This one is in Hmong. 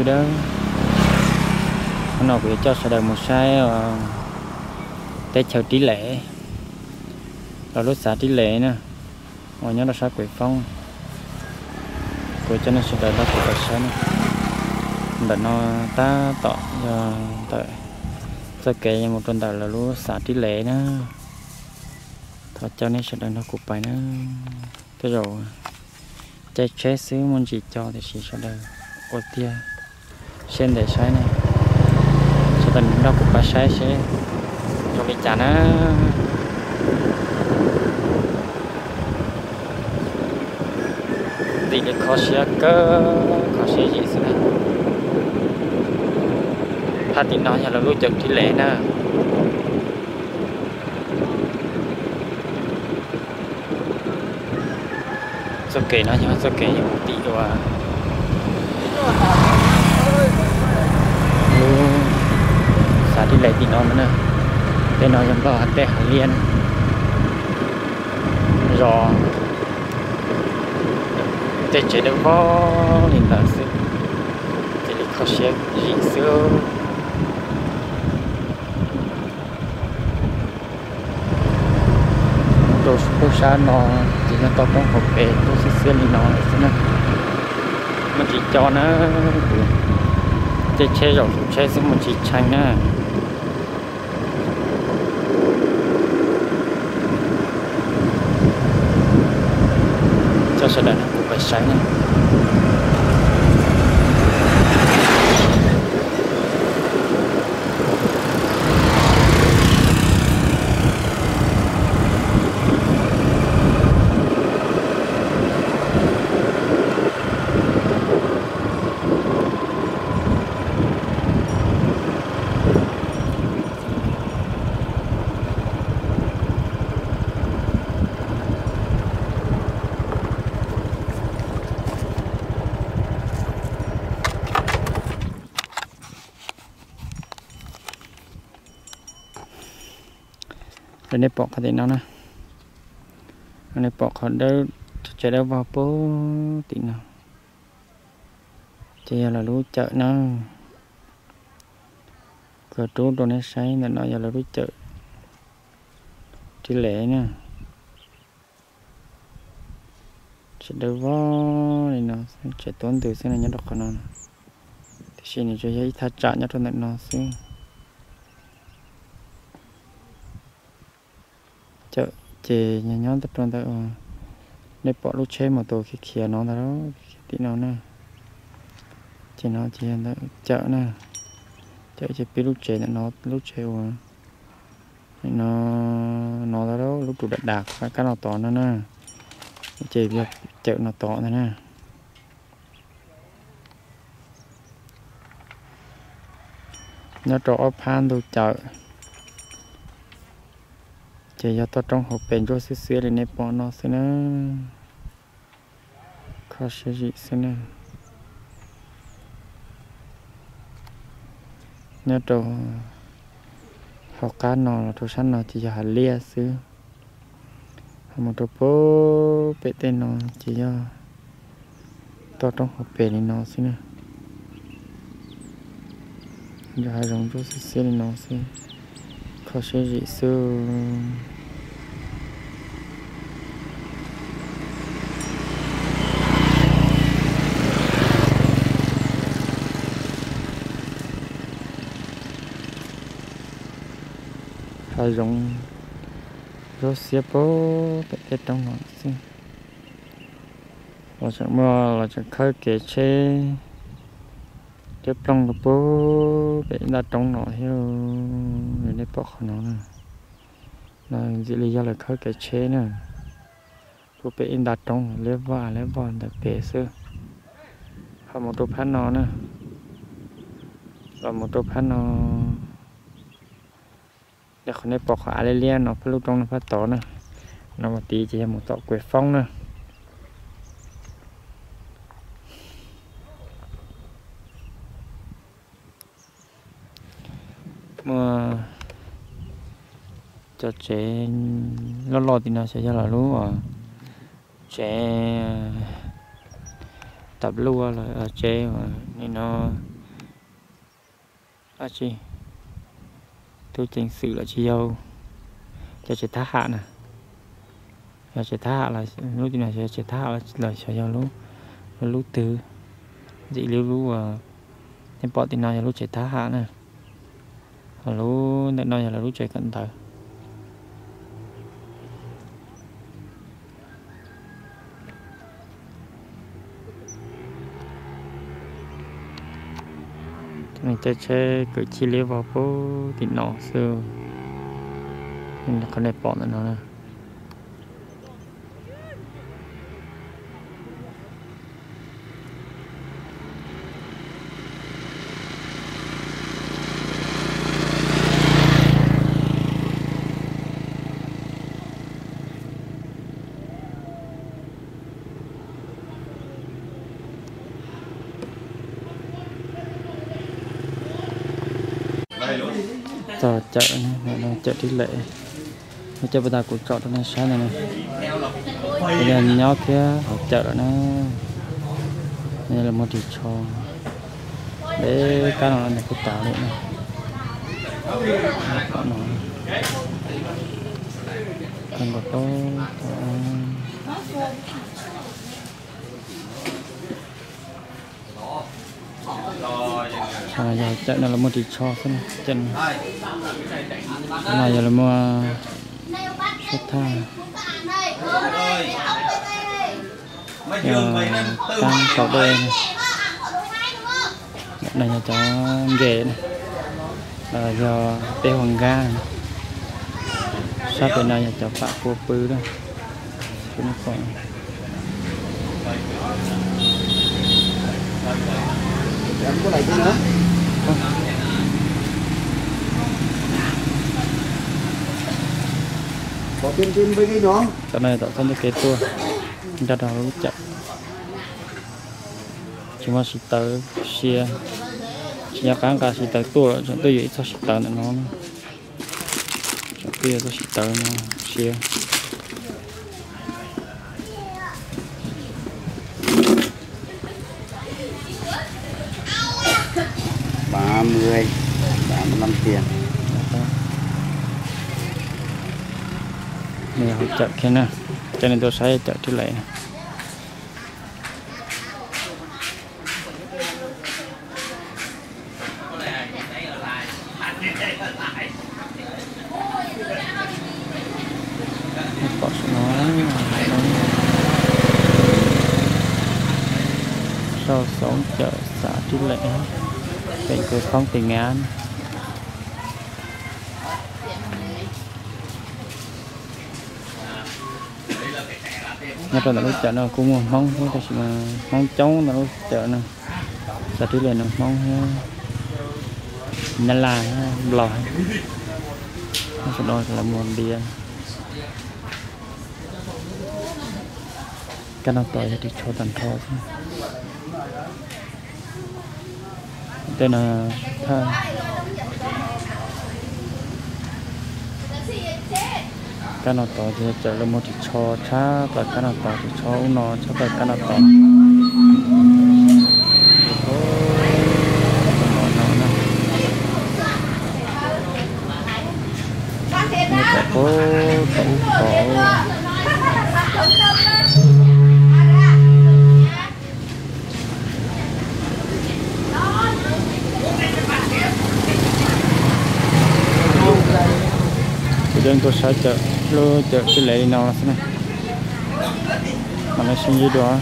Dawb, hnub no kuv yuav coj sawv daws mus saib teb chaws Rib Lev, los lub xav Rib Lev na, uas nyob rau sab Kuv Foob. Kuv coj nej sawv daws nrog kuv pais saib na. Ntawm no tab tom yog ntawm txoj kev mus rau ntawm lawv lub xav Rib Lev na. Thov coj nej sawv daws nrog kuv pais na. Tej zaum caij tsheb xwb muaj ntsis co tiam sis sawv daws ua tiag siab ntev saib na. Sawv daws nrog kuv pais saib seb zoo li cas na. Ntxim li kho siab kawg, kho siab zim xwb na. Phab tim no yog lawv lub caws Rib Lev na. Txoj kev no yog txoj kev yuav mus tim uas lub xav Rib Lev tim no na. Tej no yog Nplog hais tej hav liaj na. Zos tej tsev dawb vog li ntawd xwb, ces li kho siab zim xwb. Rau pem sab no ces yog toj roob hauv pes tuaj xiab xiab li no lawm xwb na. Muaj tsis co na, ces tsheb zaum saum tsheb xwb muaj tsis tshee na. Coj sawv daws kuv pais saib na. Rau nej pom qhov tim no na, nej pom qhov dawb, tsev dawb vog puag tim no, ces yog lawv lub cawm na. Kuv rub rau nej saib, ntawm no yog lawv lub cawm Rib Lev na. Tsev dawb vog li no, tsev tuab ntws xwb no nyob rau qhov no, tiam sis nws tsuas yog ib thaj tsam nyob rau ntawm no xwb. Cawm ces nyob nyob rau ntawm, nej pom lub tsheb mus tus khiav khiav no ntag, khiav tim no na. Ces no ces yog ntawm cawm na, cawm ces pib lub tsev ntawm no, lub tsev uas no, no ntag, lub tus dav dav kab no tod no na, ces yog cawm no tod ntag na. Nyob rau ob phab ntug cawm, ces yog toj roob hauv pes ntsuab xiab xiab li nej pom no xwb na. Kho siab zim xwb na. Nyob rau hauv qab no los rau sab no ces yog hav liaj xwb. Ho mus rau puag pem tej no ces yog toj roob hauv pes li no xwb na. Yog hav zoov ntsuab xiab xiab li no xwb, kho siab zim xwb. Hav zoov ntsuab xiab puag pem tej roob no xwb. Los tseem muaj, los tseem khawb kev tsheb cab plooj rau puag pem ntaj roob no thiab. Nej pom qhov no na, no ntxim li yog lawv khawb kev tsheb na. Puag pem ib nta roob liab vaj liab vog ntawm pem xwb. Ho mus rau phab no na, los mus rau phab no, qhov nej pom qhov av liab liab no phab lub roob no phab tod na, no mus tid ces yog mus tom Kuv Foob na. Muaj cov tsev loj loj tim no xyov yog lawv lub tsev tab luaj los tsev nim no Tab sis tub ceev xwm los tsis yog cov tsev thab ham na, yog tsev thab ham, lub tim no yog tsev thab ham los xyov yog lub, lub twg. Ntxim li lub uas nej pom tim no yog lub tsev thab ham na, ho lub ntawm no yog lawv lub tsev kawm ntawv. Cov neeg caij tsheb kwv chij liab vog puag tim no xwb, qhov nej pom ntawm no na. Txog cawm, cawm Tib Lem, lub cawm puag ta kuv tsom rau nej saib ntawm no, yog nyob kiag hauv cawm lawm na. Lawv muag ris tsho, deb kab no nws kuj tas li na. Kawg nkaus tau. Yog cawm no lawv muag ris tsho xwb, cawm no yog lawv muag sab thaj, kab tau dej. No yog cov nkev, yog peb hua nkab. Sab pem no yog cov pam kua pw na. Cov no tom txoj ntug kev tuaj nrog rau lub cawm. Tsis muaj siv tawv siab, tsis nco qab nqa siv tawv tuaj lawm, tseem tuaj yuav ib txoj siv tawv ntawm no. Tseem tuaj yuav txoj siv tawv no siab. Nws hauv cawm kiag na, cov neeg tuaj saib cawm Tib Lem na. Pom saum no, sau xov cawm xav Tib Lem, pem kws khoob tes nyav. Nyob rau ntawm lub cawm no kuj muaj Hmoob thiab, tab sis mas Hmoob coob ntawm lub cawm no. Xav Tib Lem no Hmoob thiab, Nyab Laj, Nplog, sawv daws los muag npias. Kab no tos yog ris tsho tag nrho xwb. Tej no, kab no tos ces cawm lawv muag ris tsho tshaj plaws, kab no tos ris tsho ub no tshaj plaws kab no tos. Nyob tom puag tom ub tod. Kuv coj nej tuaj saib cawm, lub cawm Tib Lem li no xwb na. Mam li sib ntsib dua.